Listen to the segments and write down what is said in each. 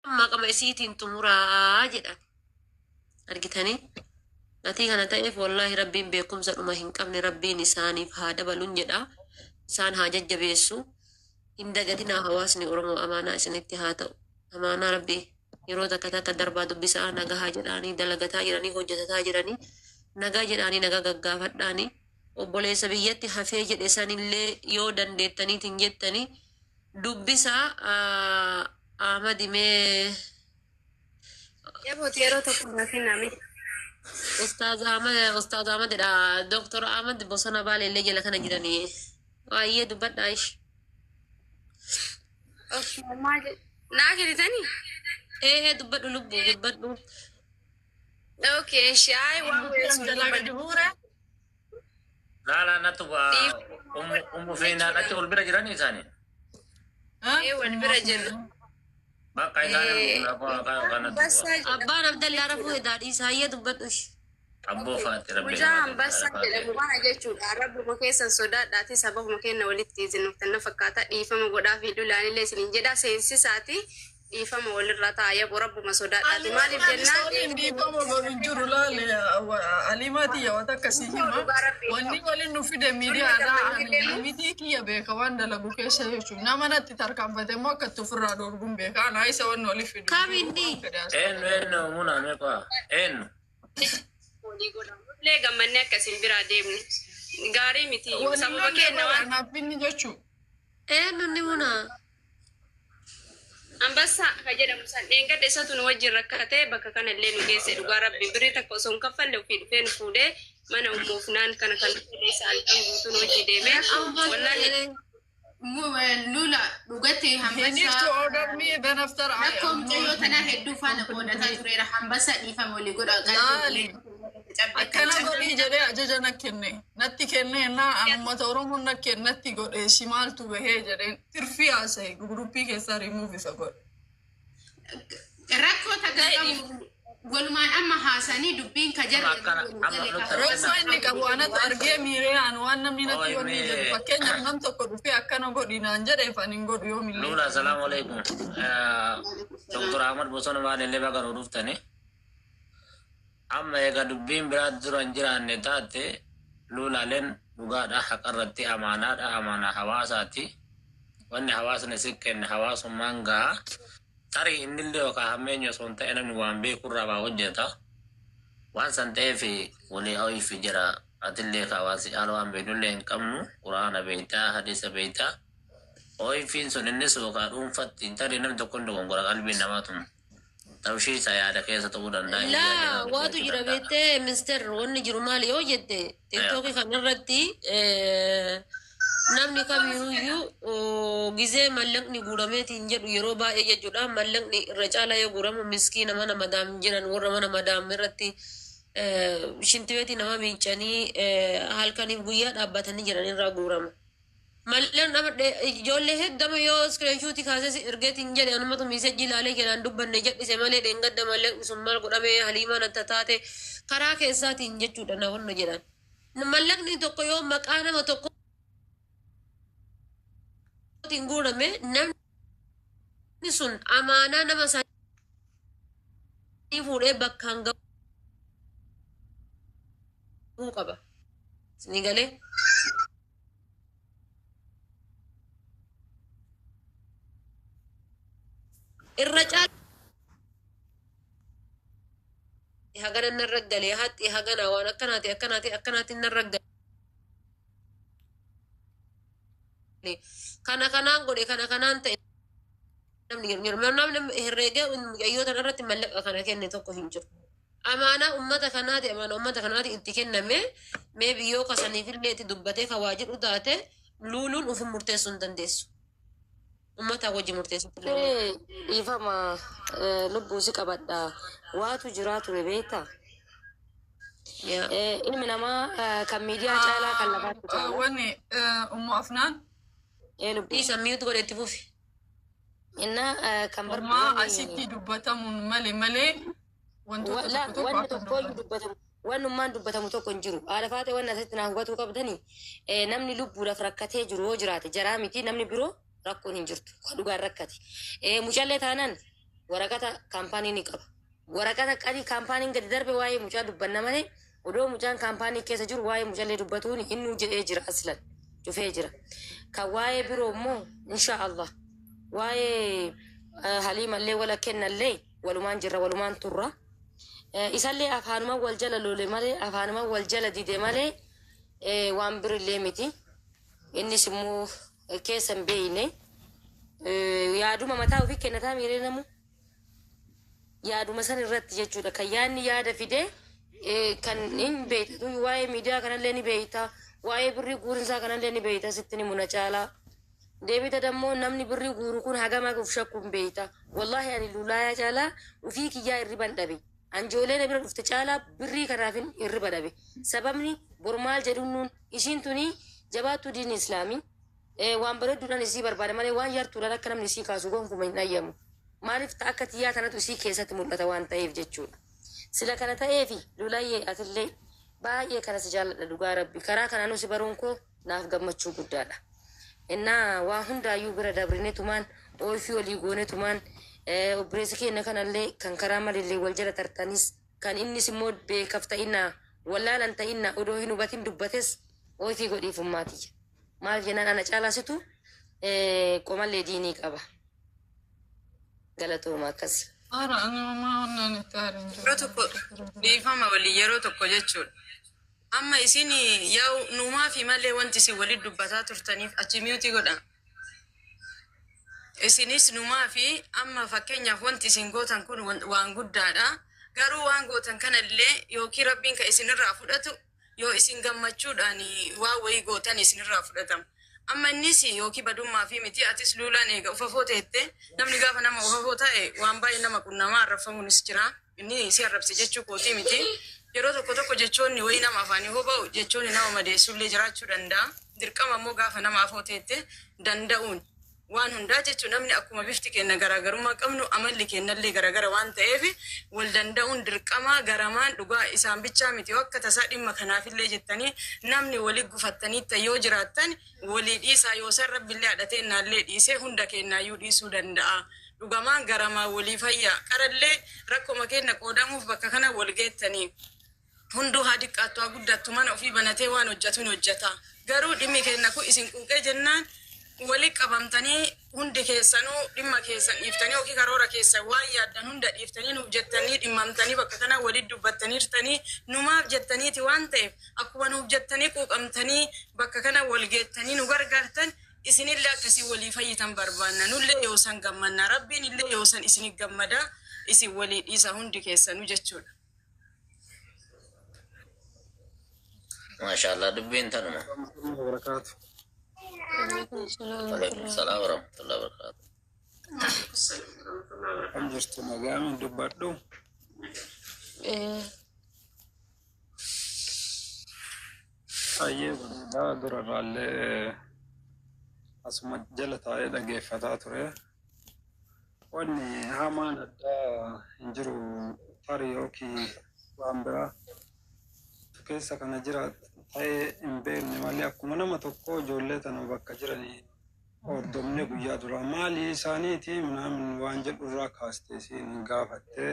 Maqama isiitiin xumuraa jedhan. Argitanii? Gatii kana ta'eef, wallaahi, Rabbiin beekumsa dhuma hin qabne Rabbiin isaaniif haa dabalun jedha. Isaan haa jajjabeessu. Hin dagatinaa, hawaasni Oromoo amaanaa isinitti haa ta'u. Amaanaa Rabbii yeroo takka takka darbaa dubbisaa, nagahaa jedhaanii, dalagataa jiranii, hojjetataa jiranii, nagaa jedhaanii, nagaa gaggaafadhaanii, obboleessa biyyatti hafee jedhe sanillee yoo dandeettaniitiin jettanii dubbisaa. Ahmadi mee. Yabooti, yeroo tokko naa kenname. Ustaaz Ahmad, Ustaaz Ahmadidha. Doktor Ahmad Bosona Baalee illee jala kana jiranii. Baay'ee dubbadhaa ishi. Okay, maal naa kennitanii? Ee, dubbadhu lubbuu, dubbadhu. Okay, ishi ay waan Dubbiin jalaa gadi buure. Laalaa nattu ummu feenaan achi ol bira jiranii isaanii. Ee, wal bira jirra. Bakka isaan kanattu Ambassaa jedhamu. Abbaan Abdallaa rafuu edaa dhiisaa, hayyee dubbadhu ishi. Abboo faatti rabbi. Mucaa Ambassaa jedhamu kana jechuudha. Rabbuma keessan sodaadhaati, sababuma kenna walitti isin na fakkaata, dhiifama godhaa fi lulaanillee isinin jedha, seensisaati dhiifama walirra ta'a. Yaboo, rabbuma sodaadhaati. Maaliif jennaan? Sooniin dhiifama godhu hin jiru. Laale, Aliimaa tiyya, waan akkasii hima. Wanni waliin nu fide miidiyaadhaa, ani miti kiyya beeka waan dalagu keessa jechuudha. Nama natti tarkaanfate immoo akka itti ofirraa dhoorguun beeka. Anaa isa wanni waliif fidu. Kam inni? Eenyu, eenyu muna meeqa, eenyu? Walii godhamu. Illee gammannee akka isin biraa deemne. Gaarii miti. Waliin Sababa lollee kenna bara waan anaaf inni jechuudha. Eenyu inni muna? Ambassaa ka jedhamu san dheengadda isatu nu wajjin rakkatee bakka kana illee nu geesse. Dhugaa Rabbi, birrii takka osoo hin kaffalle ofii dhufee nu fuudhee mana ummuufnaan kana kan dhufee isa halkan guutuu nu wajji deemee, wallaahi. Lula, dhugatti He needs to hambasa order me, then after I rakkoo mucayyoo tanaa hedduu faana qoodataa tureera. Hambasa, dhiifama walii godha. Laali. Akkana godhii jedhee ajaja na kenne. Natti kenne naa uummata Oromoo na kenne, natti godhe, si maaltu bahee jedheen tirfii haasa'e, guruppii keessaa remove isa godhe. Rakkoo takka qabu walumaan amma haasanii dubbiin ka jarri Amma akkana- amma nutti Rakkoo inni qabu anatu argee miiree, aan waan namni natti Oi, wanni jedhu, mee. fakkeenyaaf nam tokko dhufee akkana godhi naan jedheef ani hin godhu yoomillee. Lula, salaamu alaikum. Dr. Ahmad Bosona Baalellee baga nu dhuftani. Amma egaa dubbiin biraa dura hin jiraanne taate, Lulaaleen dhugaadha, haqarratti amaanaadha, amaanaa hawaasaati. Wanni hawaasni si kenne hawaasummaan gaha. Tarii innillee yookaan hammeenya osoo hin ta'e, namni waan beekurraa waa hojjeta. Waan san ta'eef walii ho'iif jira. Atillee ka hawaasi caala waan beeknullee hin qabnu. Quraana beektaa, hadiisa beektaa. Ho'iifiin sun innis yookaan dhuunfatti tarii namni tokko hin dogongora, qalbiin namaa tun. Ta'ushiisa yaada keessa ta'uu danda'a. Laa, waatu jira beektee, mister, wanni jiru maali yoo jette, TikTokii kanarratti namni kamiyyuu gizee mallaqni guurameetiin jedhu yeroo baay'ee jechuudha, mallaqni irra caalaa yoo guuramu miskiina mana madaam jiran, warra mana madaam irratti shintibeetii nama miicanii halkaniif guyyaa dhaabbatanii jiran irraa guurama. Malleen nama ijoollee heddama yoo screenshot kaasee ergeetiin jedhe, anumatu message ilaalee jedhaan dubbanne jedhise malee, dheengadda mallaqni sun maal godhame, Haliimaan atta taate karaa keessaatiin jechuudha na wanna jedhan. Mallaqni tokko yoo maqaa nama tokkootiin guurame, namni sun amaanaa nama sanii fuudhee bakkaan gahuu qaba. Ni galee? Irra caala hagana narra galee, haxxi hagana waan akkanaati akkanaati akkanaati narra galee, kana kanaan godhe, kana kanaan ta'e, namni jiru jiru. Namni herreegee mucayyoo tana irratti mallaqa kana kenne tokko hin jiru. Amaanaa ummata kanaati, amaanaa ummata kanaati itti kenname. Mee biyyoo kasaniifillee itti dubbatee ka waa jedhu taate, luuluun ufin murteessuu hin dandeessu. Ummata wajji murteessuu hin dandeessu. Dhiifama, lubbuu si qabadha. Waatu jiraa ture, beektaa? Yaa. Ilmi namaa kan miidiyaa caalaa kan lafaatti caala. Wanni Ummu Afnaan Ee, lubbuu. Dhiisa, mute godhe, itti fufi. Innaa kan Homaa barbaadu asitti dubbatamuun malee malee wantoota tokko tokko wanni akka tokko iyyuu dubbatan. Dubbatamu wannummaan dubbatamu tokko hin jiru. Haadha faate, wanni asitti naa hubatuu qabdanii, namni lubbuudhaaf rakkatee jiru yoo jiraate jaraa miti, namni biroo rakkoon hin jirtu. Kan dhugaan rakkate. Mucallee taanaan Waraqata kaampaanii ni qaba. Waraqata qadii kaampaaniin gadi darbe waa'ee mucaa dubbanna malee odoo mucaan kaampaanii keessa jiru waa'ee mucaallee dubbatuun innuu jedhee jira, aslan cufee jira. Kan waa'ee biroo immoo insha Allah waa'ee Haliimallee wala kennallee walumaan jirra, walumaan turra. Isallee afaanuma wal jala lole malee, afaanuma wal jala dide malee, waan birillee miti. Innis immoo keessa hin beeyne. Yaaduma mataa ofii kennataa miiree namu. Yaaduma san irratti jechuudha. Kan yaadni yaada fide, kan hin beeytatu waa'ee miidiyaa kanallee ni beeyta. Waa'ee birrii guurinsaa kanallee ni beeyta, sitti ni muna caalaa. Deebita dammoo namni birrii guuru kun hagam haga uf shakku hin beeyta. Wallaahi ani lulaayaa caalaa ufii kiyyaa hirriban dhabe. Anjoolee na bira dhufte caalaa birrii kanaaf hirriba dhabe. Sababni bor maal jedhuun ishiin tuni jabaattuu diin islaamii. Waan bareedduudhaan isii barbaada malee waan yartuudhaan akka namni isii kaasu gonkumaa hin ayyamu. Maaliif ta'a akka xiyyaa kanatu isii keessatti mul'ata waan ta'eef jechuudha. Sila kana ta'eefi lulayyee atillee baay'ee kana si jaalladha, dhugaa rabbi. Karaa kanaan si baruun koo naaf gammachuu guddaadha. Innaa waa hundaayyuu bira dabrine tumaan ooyifii olii goone tumaan obboleessa keenya kanallee kan karaa malillee wal jala tartanis, kan innis immoo beekaf ta'innaa wallaalan ta'innaa odoo hin hubatin dubbates ooyifii godhiifummaatiyya. Maal jennaan ana caalaa situ qomallee diinii qaba. Galatooma akkasi. Ara ani mamaa wannan itti aarin jiru. Yeroo tokko dhiifama walii yeroo tokko jechuudha. Amma isin yaa'u nuumaa fi malee wanti isin walit dubbataa turtaniif achi mute godha. Isinis numaa fi amma fakkeenyaaf wanti isin gootan kun waan guddaadha. Garuu waan gootan kanallee yookiin rabbiin kan isinirraa fudhatu yoo isin gammachuudhaan waa wayii gootan isinirraa fudhatama. Amma innis yookiin badummaa fi miti, atis luulaan eega ufafoo ta'ette, namni gaafa nama ufafoo ta'e waan baay'ee nama qunnamaa, arrabfamuunis jira. Inni si arrabse jechuu kootii miti. Yeroo tokko tokko jechoonni wayii nama afaanii hoo ba'u jechoonni nama madeessullee jiraachuu danda'a. Dirqama immoo gaafa nama afoo ta'ette danda'uun waan hundaa jechuun namni akkuma bifti keenya garaagarummaa qabnu amalli keenyallee garaagara waan ta'eef wal danda'uun dirqama. Garamaan dhugaa isaan bichaa miti, yoo akka tasaa dhimma kanaafillee jettanii namni walii gufattaniitta yoo jiraattan walii dhiisaa. Yoo san rabbillee haadhatee naallee dhiisee hunda keenyaayyuu dhiisuu danda'a. Dhugamaan garamaa walii fayyaa qarallee rakkoma keenya qoodamuuf bakka kana wal geettanii. Hunduu haa diqqaattu haa guddattu mana ofii banatee waan hojjetu hin hojjeta. Garuu dhimmi keenya kun isin quuqee jennaan wali qabamtanii hundi keessanuu dhimma keessan dhiiftanii yookiin karoora keessan waan yaaddan hunda dhiiftanii nuuf jettanii dhimmamtanii bakka kana walit dubbattaniirtanii numaaf jettaniiti waan ta'eef akkuma nuuf jettanii quuqamtanii bakka kana wal geettanii nu gargaartan isinillee akkasii walii fayyitan barbaanna. Nullee yoo san gammanna, rabbiin illee yoo san isinit gammada, isin walii dhiisa hundi keessanuu jechuudha. Maashaallah, dubbiin tanuma. Wabarakaatu. Alaikum salaam warahmatullahi wabarakatuh. Kan jirtu nagaan dubbadhu. Baay'ee bareedaa, durarraallee asuma jala taa'ee dhageeffataa ture. Wanni hamaan addaa hin jiru, tarii yookiin waan biraa keessa kana jira ta'ee hin beekne malee akkuma nama tokko ijoollee tana bakka jiranii hordofne guyyaa duraa maali isaaniiti minaamin waan jedhu irraa kaastee siin gaafattee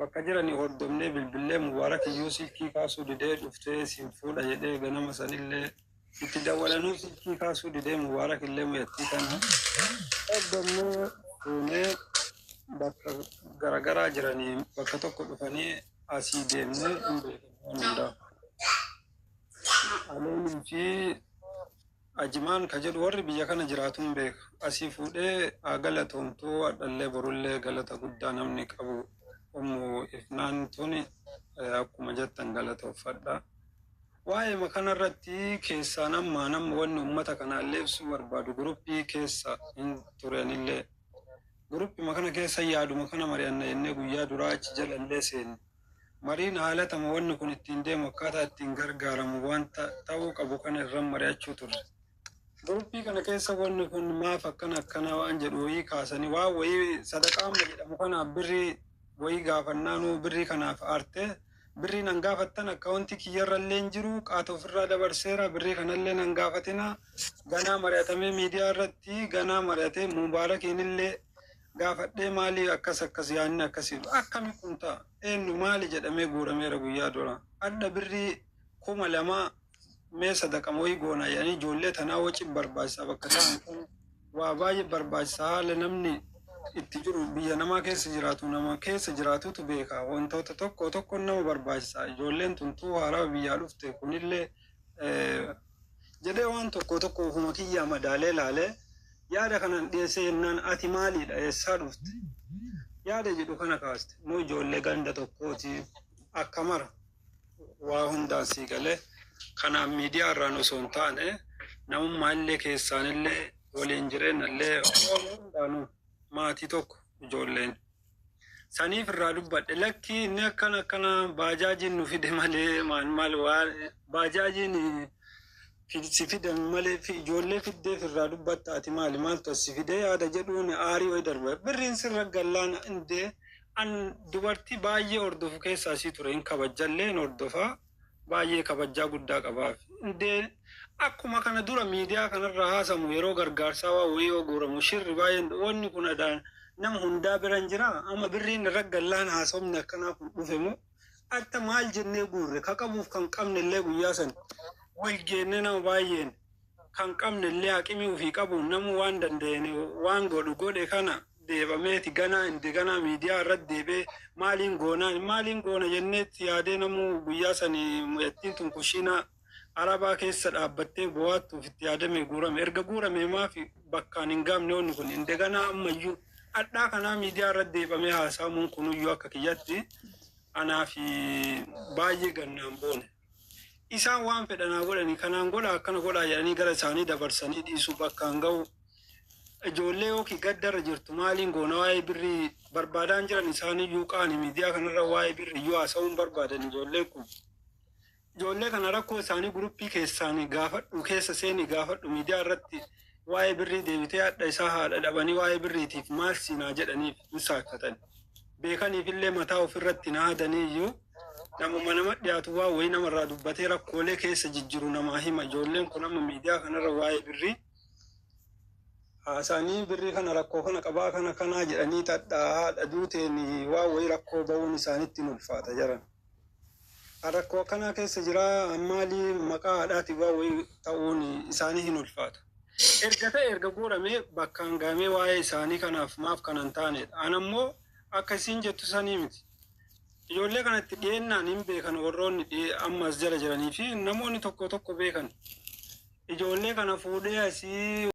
bakka jiranii hordofnee bilbillee Mubaarak iyyuu silkii kaasuu didee dhuftee siin fuudha jedhee ganama sanillee itti dawwalanuu silkii kaasuu didee. Mubaarak illee muyattii kana hordofnee fuunee bakka garagaraa jiranii bakka tokko dhufanii asii deemnee hin beekamu waan hundaa. Aleenii fi Ajimaan ka jedhu warri biyya kana jiraatu hin beeka. Asii fuudhee haa galatoomtuu, hadhallee borullee galata guddaa namni qabu ummu ifnaan tuni akkuma jettan galatoofadha. Waa'ee kanarratti keessaan amma nama wanni uummata kanaallee ibsuu barbaadu guruppii keessa hin turenillee guruppima kana keessa yaaduma kana mari'anna jennee guyyaa duraa achi jalallee seenne. Mariin haalatama wanni kun ittiin deemu, akkaataa ittiin gargaaramu, wanta ta'uu qabu kana irra mari'achuu turre. Guruppii kana keessa wanni kun maaf akkana akkana waan jedhu wayii kaasanii waan wayii sadaqaa amma jedhamu kanaaf birrii wayii gaafannaanuu birrii kanaaf aartee birrii nan gaafattan, akkaawuntii kiyyarra illee hin jiru, qaata ofirraa dabarseera, birrii kanallee nan gaafatina, ganaa mari'atamee miidiyaa irratti ganaa mari'atee Mubaarakiin illee Gaafadhee maalii akkas akkas yaadni akkasii akkami kun ta'a eenyu maali jedhamee guurameera guyyaa dura. Adda birrii 2000 mee sadaqama wayii goona jedhanii ijoollee tanaa wacin barbaachisaa bakka ta'an kun waa baay'ee barbaachisaa haala namni itti jiru biyya namaa keessa jiraatu nama keessa jiraatutu beeka wantoota tokko tokko nama barbaachisaa ijoolleen tuntuu haaraa biyyaa dhufte kunillee jedhee waan tokko tokko ofuma kiyyaa madaalee laalee yaada kanan dhiyeessee jennaan ati maaliidha eessaa dhufte yaada jedhu kana kaaste nu ijoollee ganda tokkooti akka mara waa hundaan sii galee kanaaf miidiyaa irraan osoo hin taane namummaa illee keessaan illee waliin jireenya illee waan hundaanuu maatii tokko ijoolleen. Saniif irraa dubbadhe lakkii inni akkana akkana baajaajiin nu fide malee maal maal waan baajaajiin si fidan malee fi ijoollee fiddeef irraa dubbatta ati maali maaltu as si fidee yaada jedhuun aarii wayi darba birriin sirra gallaan indee an dubartii baay'ee hordofu keessaa sii ture hin kabajjallee hin hordofaa baay'ee kabajjaa guddaa qabaaf indee akkuma kana dura miidiyaa kanarra haasamu yeroo gargaarsaa waa wayii yoo guuramu shirri baay'een wanni kun adaan nama hundaa bira hin jira amma birriin irra gallaan haasofni akkanaa kun dhufe moo atta maal jennee guurre ka qabuuf kan qabne illee guyyaa san wal geenne nama baay'een kan qabne illee haqimii ofii qabuun namu waan danda'een waan godhu godhe kana deebameeti ganaa indi ganaa miidiyaa irratti deebee maaliin goonaa maaliin goona jenneetti yaadee namuu guyyaa sanii mu'attiin tun kushiinaa arabaa keessa dhaabbattee bu'aattuuf itti yaadame guurame erga guurame maafi bakkaan hin gaamne wanni kun indi ganaa ammayyuu hadhaa kanaa miidiyaa irratti deebamee haasa'amuun kunuyyuu akka kiyyatti anaa fi baay'ee gannaan boone. Isaan waan fedhanaa godhanii kanaan godha akkana godhaa jedhanii gara isaanii dabarsanii dhiisuu bakkaan ga'u. Ijoollee yookiin gaddarra jirtu maaliin goona waa'ee birrii barbaadaan jiran isaaniyyuu qaani miidiyaa kanarra waa'ee birrii iyyuu haasa'uun barbaadan ijoolleen kun. Ijoollee kana rakkoo isaanii guruppii keessaanii gaafadhu keessa seenii gaafadhu miidiyaa irratti waa'ee birrii deebitee hadha isaa haadha dhabanii waa'ee birriitiif maal siinaa jedhaniif hin saakkatan. Beekaniif illee mataa ofirratti na haadanii iyyuu namuma nama dhiyaatu waa wayii namarraa dubbatee rakkoolee keessa jijjiru namaa hima. Ijoolleen kun amma miidiyaa kanarra waa'ee birrii haasa'anii birrii kana rakkoo kana qabaa kana kanaa jedhanii xadhaa haadha duuteen waa wayii rakkoo ba'uun isaanitti hin ulfaata jedhan. Rakkoo akkanaa keessa jira maalii maqaa haadhaati waa wayii ta'uun isaanii hin ulfaata. Erga ta'e erga guuramee bakkaan gaamee waa'ee isaanii kanaaf maaf kanan taanedha. An ammoo akka isiin jettu sanii miti. Ijoollee kanatti dhiyeennaan hin beekan warroonni amma as jala jiranii fi namoonni tokko tokko beekan. Ijoollee kana fuudhee asii